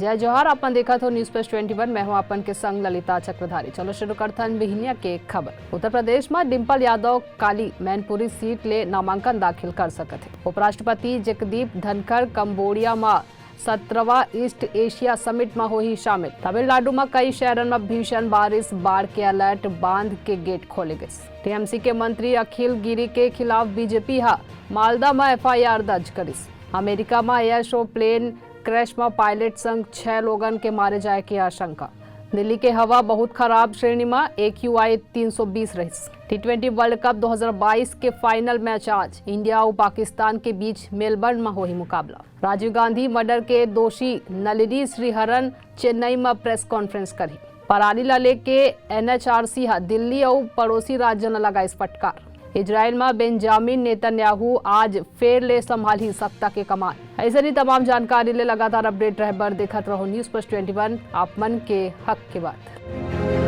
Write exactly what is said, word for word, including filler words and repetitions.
जय जोहार, अपन देखत हो News Plus twenty one, मैं हूं अपन के संग ललिता चक्रधारी। चलो शुरू करथन बिहनिया के खबर। उत्तर प्रदेश में डिंपल यादव काली मैनपुरी सीट ले नामांकन दाखिल कर सकत हे। उपराष्ट्रपति जगदीप धनखड़ कंबोडिया में सत्रहवां East Asia Summit में होही शामिल। तमिलनाडु में कई शहरन में भीषण बारिश, बाढ़ के alert, बांध के gate खोले गइस। T M C के मंत्री अखिल गिरी के खिलाफ B J P हा मालदा में F I R दर्ज करिस। अमेरिका में air show plane crash में pilot संग छह लोगन के मारे जाए के आशंका। दिल्ली के हवा बहुत खराब श्रेणी में A Q I तीन सौ बीस रहिस। T twenty World Cup दो हज़ार बाईस के final match आज इंडिया अउ पाकिस्तान के बीच मेलबर्न में होही मुकाबला। राजीव गांधी murder के दोषी नलिनी श्रीहरन चेन्नई में press conference करही। पराली ला लेके N H R C हा दिल्ली अउ पड़ोसी राज्य ला लगाइस फटकार। इजराइल में बेंजामिन नेतन्याहू आज फेर ले संभालही सत्ता के कमान। अइसने तमाम जानकारी ले लगातार update रहे बर देखत रहो News Plus twenty one, आप मन के हक के बात।